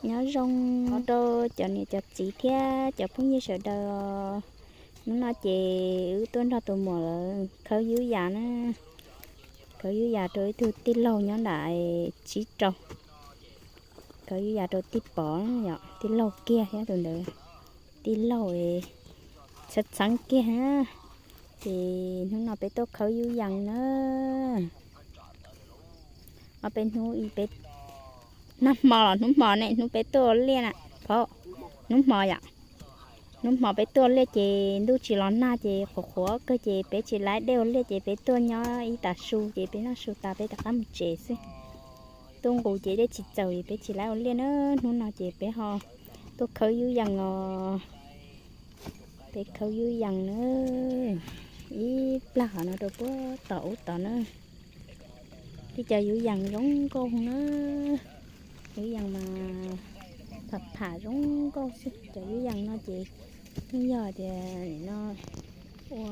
Nyob zoo rau cov niam cov txiv thiab cov phooj ywg sawv daws. Hnub no ces wb tuaj nrog tus muam lawv khawb yub yas na. Khawb yub yas rau ib tug tij laug nyob nram Tsib Rau. Khawb yub yas rau tij Pov, yog tij laug kiag thiab tus ntawd, tij laug txheeb txheeb kiag. Ces hnub no peb tuaj khawb yub yas na. Ob peb hnub, peb, nag hmo los hnub hmo ne, hnub peb tuaj ua liaj na, phauj, hnub hmo yom. Hnub hmo peb tuaj ua liaj ces ntuj tsis los nag ces qhuav qhuav kawg ces peb tsis laib dej ua liaj ces peb tuaj nyob ib tag su ces peb noj su tas peb rov qab mus tsev xwb. Tuaj nqus ces dej tsis txaus es peb tsis laib ua liaj na. Hnub no ces peb ho tuaj khawb yub yas os. Peb khawb yub yas na, ib plag hov no rau puag tom ub tod na. Tej cov yub yas zoo nkauj na, yub yas mas pham pham zoo nkauj xwb. Cov yub yas no ces yeej yog tias nim no ua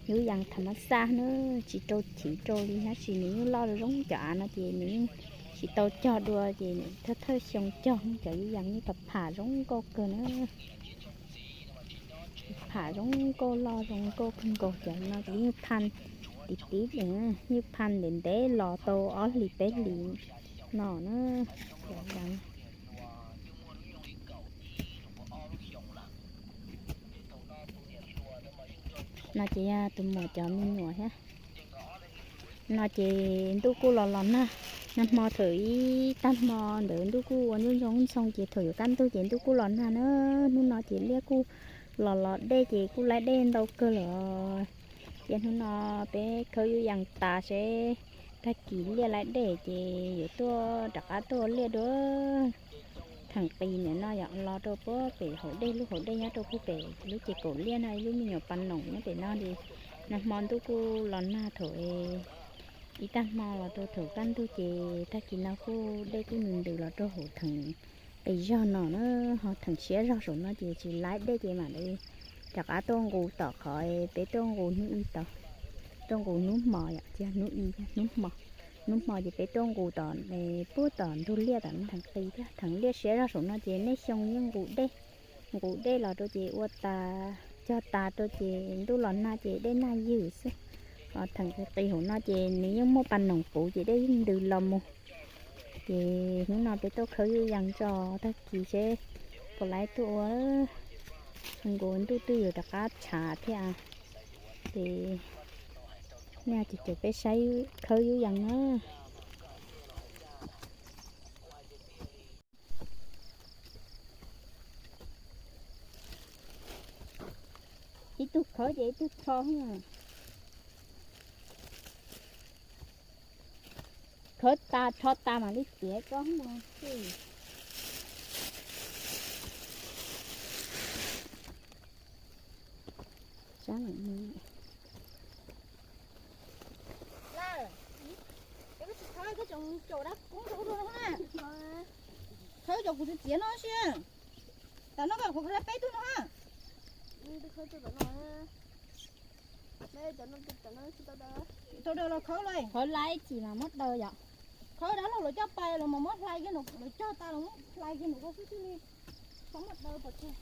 yub yas tham mas xaj na, tsis rau chiv rau li tab sis nws yeej loj zoo. Cov av no ces nws yeej tsis tau cog dua ces nws thawj thawj xyoo cog. Cov yub yas yeej pham pham zoo nkauj kawg na. Pham zoo nkauj, loj zoo nkauj kawg nkaus. Cov no ces yeej phaj tim tim, yeej phaj ntev ntev los tau ob hlis peb hlis no na. No ces yog tus muam cov me nyuam thiab. No ces ntuj kuj los los nag, nag hmo thaum ib tag hmo ntawd ntuj kuj ua ntsoog ntsoog ces thaum yuav kaj ntug ces ntuj kuj los nag na. Hnub no ces liaj kuj los los dej ces kuj laib dej ntau kawg lawm. Ces hnub no peb khawb yub yas tas seb tag kis liaj laib dej ces yuav tuaj rov qab tuaj ua liaj dua. Theem qis nim no yom, los rau puag pem hauv dej, lub hauv dej nyob rau puag pem lub ces kaum liaj no, ib lub me nyuam pas noom nyob pem no li. Nag hmo ntuj kuj los nag thaum ib tag hmo los rau thaum kaj ntug ces tag kis no kuj dej kuj ntws ntws los rau hauv theem qis zog no na, ho theem siab zog saum no ces tsis laib dej ces mam li rov qab tuaj nqus tom qhov peb tuaj nqus hnub ib tod, tuaj nqus hnub hmo yom, hnub ib, hnub hmo, hnub hmo ces peb tuaj nqus tom puag tom ntug liaj tom no, theem qis thiab theem liaj siab zog saum no ces nej xyoo yeej nqus dej, nqus dej los rau ces ua tas, cog tas rau ces ntuj los nag ces dej nag ywg xwb. Ho theem qis hauv no ces nws yeej muaj pas noom puv ces dej yeej ntws los mus. Ces hnub no peb tuaj khawb yub yas tso, tag kis seb puas laib tuaj ua, nkaus ntuj twb yuav rov qab tshav thiab. Ces nej caum peb saib khawb yub yas na. Ib tug khawb ces ib tug rho. Khawb tas rho tas mam li txiav koj no. Lawm, koj tsis khawb koj tseem caum dab koob rau kuv na. Khawb cov kuv txiav txiav no xwb. Tam no koj kuv khawb peb tug no. Tau daws los khawb lawm. Khawb laib tsis mas muab daws yom. Khawb dab laug lawv coj pais los mas muab hlais kiag, lawv cog tas los muab hlais kiag nws rau xwb xwb li. Txhob muab daws pov tseg.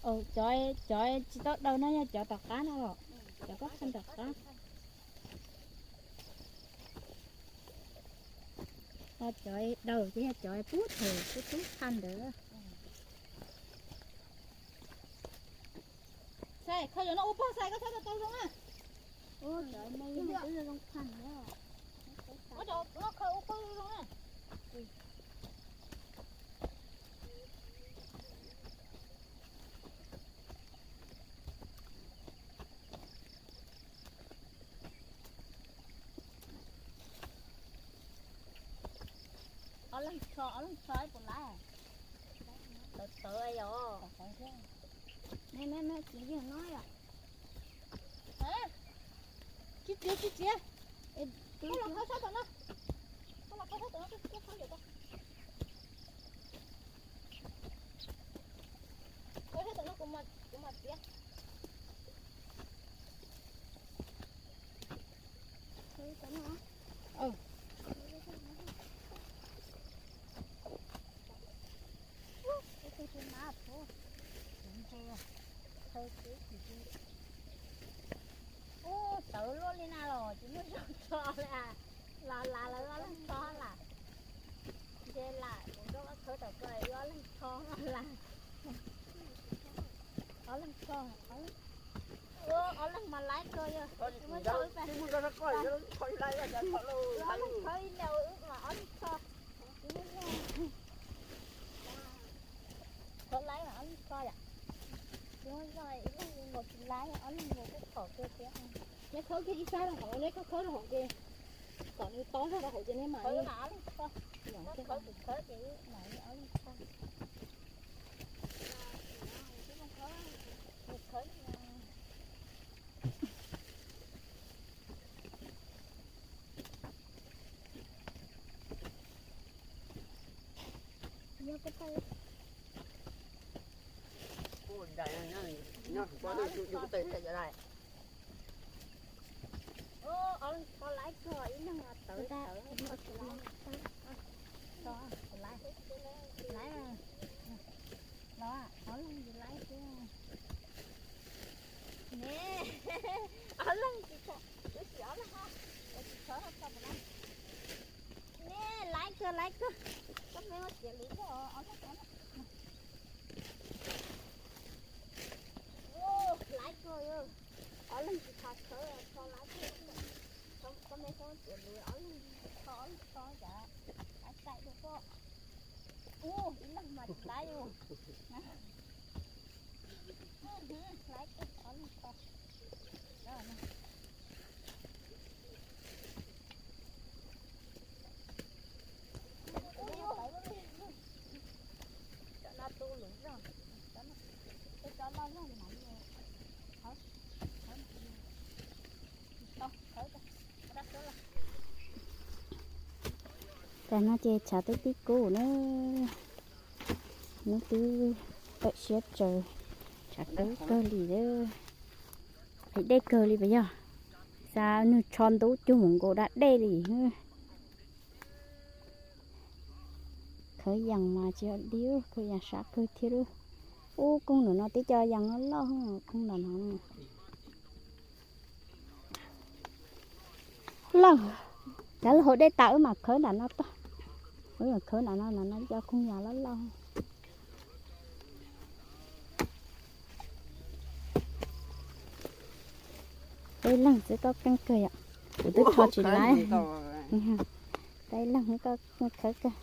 Cov, cov tsis tau daws no yog cov tom qab no los, cov koj khawb tom qab. Ho cov daws ces yog cov pub thaum kuv tub phaj ntawd. Xais, kho cov no ua pog xais koj txhob tau tau zoo na. Ua cov no kho ua pog zoo na. Ob leeg kho, ob leeg kho puas laib? Tawv tawv yom. Me me me txiv yog no yom. Tsis txiav, tsis txiav. Koj los khawb sab tom no. Koj los khawb sab tom no, koj khawb yom. Khawb sab tom no kuv mam txiav. Khawb tom no. Khawb tau koj ib ob leeg tho, ob leeg tho, ob leeg mas laib kawg yog. Ob leeg khawb ib leeg wb mas ob leeg tho. Khawb laib mas ob leeg tho yom. Tsis muaj zog ib leeg nkaus tsis laib, ob leeg nkaus kuj phom kawg thiab. Neb khawb kiag ib sab rau hauv, neb khawb khawb rau hauv ces kom nws tob zog rau hauv ces neb mam li. Khawb tus khawb ces mam li ob leeg tho. Ob leeg tho laib kawg, ib leeg tawv tawv, tho laib, laib, los ob leeg tsis laib xwb. Ne, ob leeg tsis tho, wb tsis ob leeg, tsis tho tho laib. Ne, laib kawg laib kawg, koj me ua tiav luv zog ob leeg. Laib kawg, ob leeg tsis tho khawb, tho laib kawg. Koj me txhob tiav luv, ob leeg tho, ob leeg tho cas laib txaij dua koj. Ub, ib leeg mas tsis laib ub. Laib kawg, ob leeg tho. Tam no ces tshav twb tib kub na, hnub twb tawm siab tsaws, tshav kub kawg li, deb kawg li puas yog? Xav nws tsho ntub cuag mus nkaus da dej li. Khawb yees mas tsis yog dib, khawb yees sab kawg thiab lub. Ub, koog ntawm no tib co yees loj loj, koog ntawm no. Lawm, cov lawv hauv dej tas wb mam khawb nram no tag. Wb mam khawb nram no, nram no cov koog yees loj loj. Peb leeg xwb koj keej kawg yom. Kuv twb rho tsis laib. Peb leeg koj khawb kawg,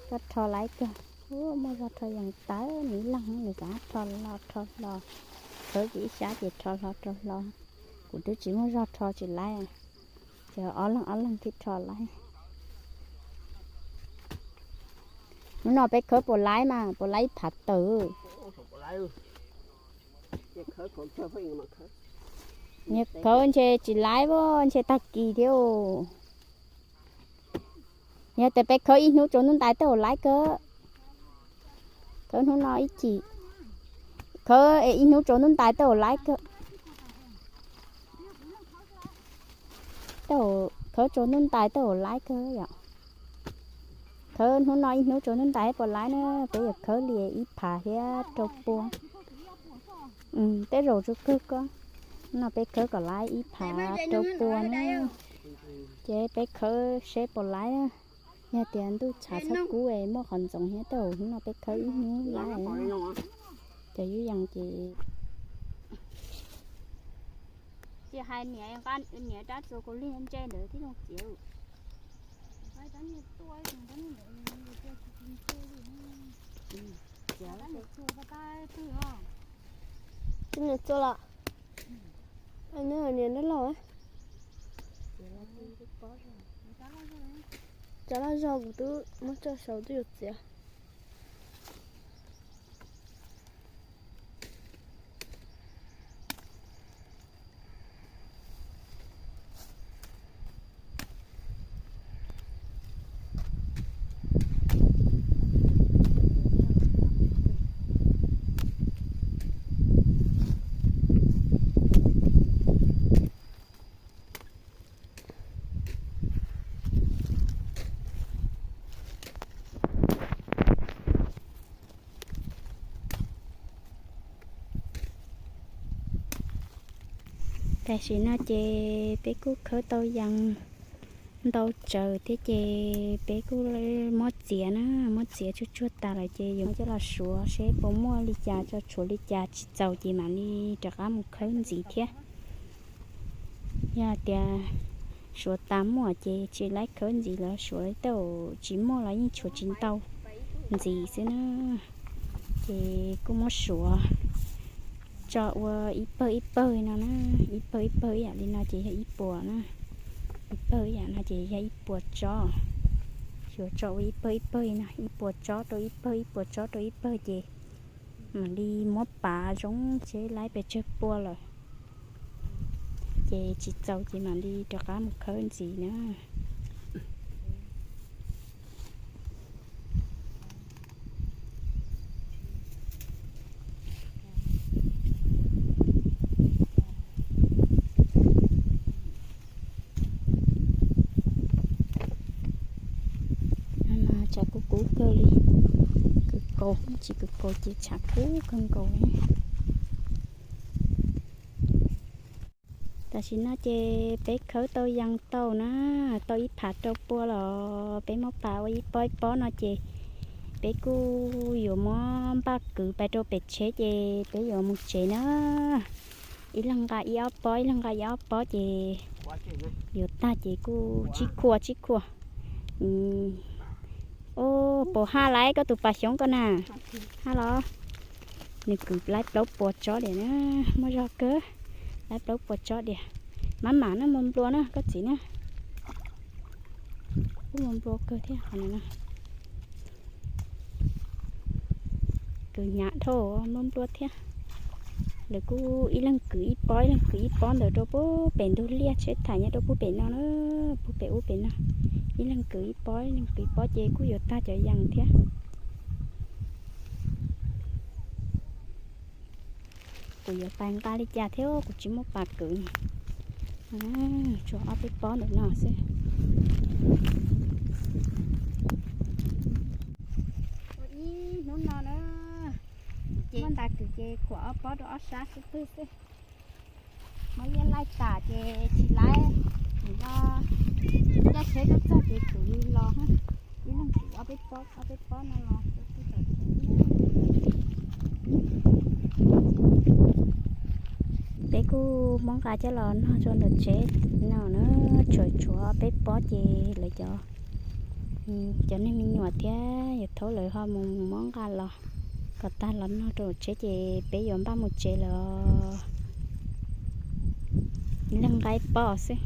koj rho laib kawg. Muaj zog rho yees tawv, nws ib leeg nws xav rho los rho los. Khawb ces ib sab ces rho hlo rho hlo. Kuv twb tsis muaj zog rho tsis laib. Ces ob leeg ob leeg thiaj rho laib. Hnub no peb khawb puas laib mas puas laib ib phav tawm. Khawb ntshe tsis laib, ntshe tag kis thiab. Yog tias peb khawb ib hnub tsaus ntuj ntais tej zaum laib kawg. Khawb hnub no ib chim, khawb ib hnub tsaus ntuj ntais tej zaum laib kawg. Tej zaum khawb tsaus ntuj ntais tej zaum laib kawg yom. Khawb hnub no ib hnub tsaus ntuj ntais puas laib na, peb yuav khawb li ib phav thiab rau pua. Tej zaum tsuas kawg koj, hnub no peb khawb kom laib ib phav rau pua na. Ces peb khawb seb puas laib. Yog tias ntuj tshav txhob kub es muaj qhov ntxoov thiab tej zaum hnub no peb khawb ib hnub laib. Cov yub yees ces tsis hais niam, niam rab txuas kaus lig ntse ntawd tib zoo txiav. Txiav niam txuas los, niam nrab laug. Cov loj zog kuv twb muab tso saud twb yuav txiav. Tam sim no ces peb kuj khawb tau yees Ntau tsaws thiab ces peb kuj muab txiav na, muab txiav tsuag tsuag tas lawm ces yuav coj los suav seb puas muaj li cas, tso tshuav li cas tsis txaus ces mam li rov qab mus khawb ntxiv thiab. Yog tias suav tas muaj ces tsis laib khawb ntxiv lawm, suav tej tsis muaj los yeej tshuav tsis ntau ntxiv xwb na. Ces kuj muab suav tso ua ib pawg ib pawg no na, ib pawg ib pawg ib yam li no ces yog ib puas na, ib pawg ib yam no ces yog ib puas tsob. Suav tso ua ib pawg ib pawg no, ib puas tsob rau ib pawg, ib puas tsob rau ib pawg ces mam li muab pav zoo seb laib pes tsawg pua lawm. Ces tsis txaus ces mam li rov qab mus khawb ntxiv na. Tshav kub kub kawg li, kwv kaus, tsis kwv kaus ces tshav kub kawg nkaus li. Tam sim no ces peb khawb tau yees tau na, tau ib phav rau pua los peb muab pav ua ib pob ib pob no ces peb kuj yuav muab npaj kwv pais rau pem tsheb ces peb yuav mus tsev na. Ib leeg nqa ib ob pob, ib leeg nqa ib ob pob ces yuav tag ces kuj tsib khua tsib khua. Ub, puas haj laiv koj tus pas xyoob ko na? Haj los. Nws kwv laib plaub puas tsob diam na, muaj zog kawg, laib plaub puas tsob diam. Maj mam na, nplua nplua na koj txiv na. Kuj nplua nplua kawg thiab qhov no na. Kwv hnyav dhau, nplua nplua thiab. Lawv kuj ib leeg kwv ib pob, ib leeg kwv ib pob ntawd rau puag pem ntug liaj tsheb tham nyob rau puag pem no na, puag pem ub pem no. Ib leeg kwv ib pob, ib leeg kwv ib pob ces kuj yuav tag cov yees thiab. Kuv yuav pais nqa li cas thiab kuv tsis muaj pas kwv. Tsuas ob peb pob ntawm no xwb. Ib hnub no na, muab nta kwv ces khuam ob pob rau ob sab xwb pwg xwb. Muab iab laij tas ces tsis laib, nim no caij tsheb tuaj txog ces kwv los, ib leeg kwv ob peb pob, ob peb pob no los. Peb kuj muab nqa coj los noj rau ntawm tsheb no na, tshuav tshuav peb pob ces lawv cov, cov neeg me nyuam thiab yawm thaub lawv ho mus muab nqa los kom tag los noj rau tsheb ces peb yuav npaj mus tsev lawm. Ib leeg nqa ib pob xwb,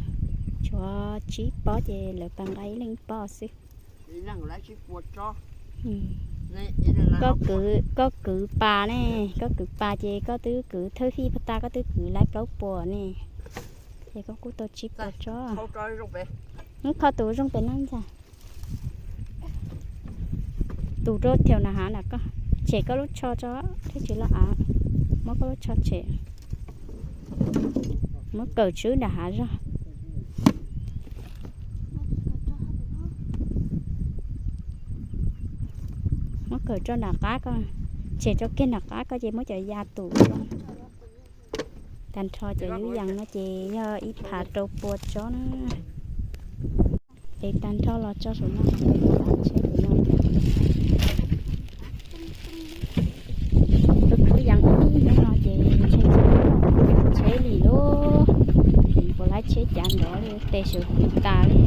tshuav tsib pob ces lawv pab nqa ib leeg ib pob xwb. Koj kwv, koj kwv pas ne, koj kwv pas ces koj twb kwv thawj fij pag tas, koj twb kwv laib plaub puas ne, ces koj kuj tau tsib puas tsob. Muab kho tus zoo pem no ntag. Tus rau theem nram hav nram koj, tshem koj lub tsho tso, thiaj tsis loj av. Muab koj lub tsho tshem, muab kawm tswb nram hav zog. Muab kawm rau nram qab koj, tshem rau kiag nram qab koj ces muab cov ya tus. Tag nrho cov yub yees no ces yog ib phav rau pua tsob na. Ces tag nrho los tso saum no, tsheb saum no. Tus khwv yees ib hnub no ces ntshe tsis muaj tsheb li lauj. Puas laib tsheb cav nrov li, tes sawv kwv tas li.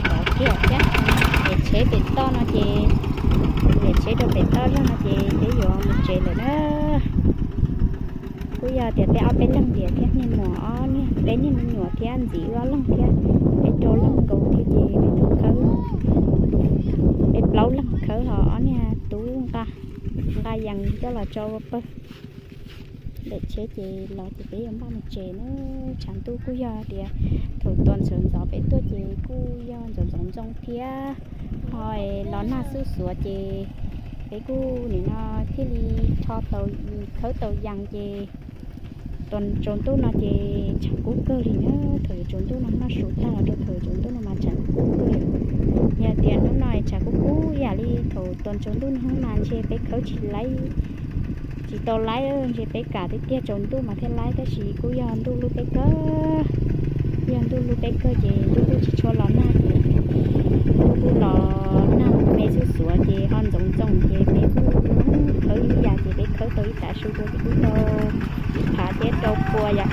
Nrov kiag thiab. Niam tsheb pem toj no ces, niam tsheb rau pem toj zog no ces peb yuav mus tsev lawm na. Kuj yog tias peb ob peb leeg tias thiab niag muam ob niag, peb niag me nyuam thiab ntxiv wb ob leeg thiab, peb rau leej nkaus thiab ces peb tau khawb, peb plaub leeg khawb ho ob niag tub nqa, nqa yees coj los tso ua pawg. Ntawm tsheb ces los ces peb yuav npaj mus tsev na. Tshav ntuj kuj yog tias thaum tus ntxhawv ntxov peb tuaj ces kuj yog ntxov ntxov ntxoo thiab, ho los nag xuj xuav ces peb kuj nim no thiaj li rho tau, khawb tau yees ces tsaus ntuj no ces tshav kub kawg li na. Thaum yuav tsaus ntuj no noj su tag los rau thaum yuav tsaus ntuj no mas tshav kub kawg li. Yog tias hnub no tshav kub kub ib yam li thaum tus tsaus ntuj no mas ntshe peb khawb tsis laib, tsis tau laib, ntshe peb kam tiag tiag tsaus ntuj mas thiaj laib, tab sis kuj yog ntuj hlub peb kawg. Yog ntuj lub peb kawg ces ntuj kuj tsis tshua los nag ces ntuj kuj los nag me xuj xuav ces ho ntxoov ntxoo ces peb kuj khawb ib yam ces peb khawb tau ib tav su dua ces kuj tau ib phav thiab rau pua yom.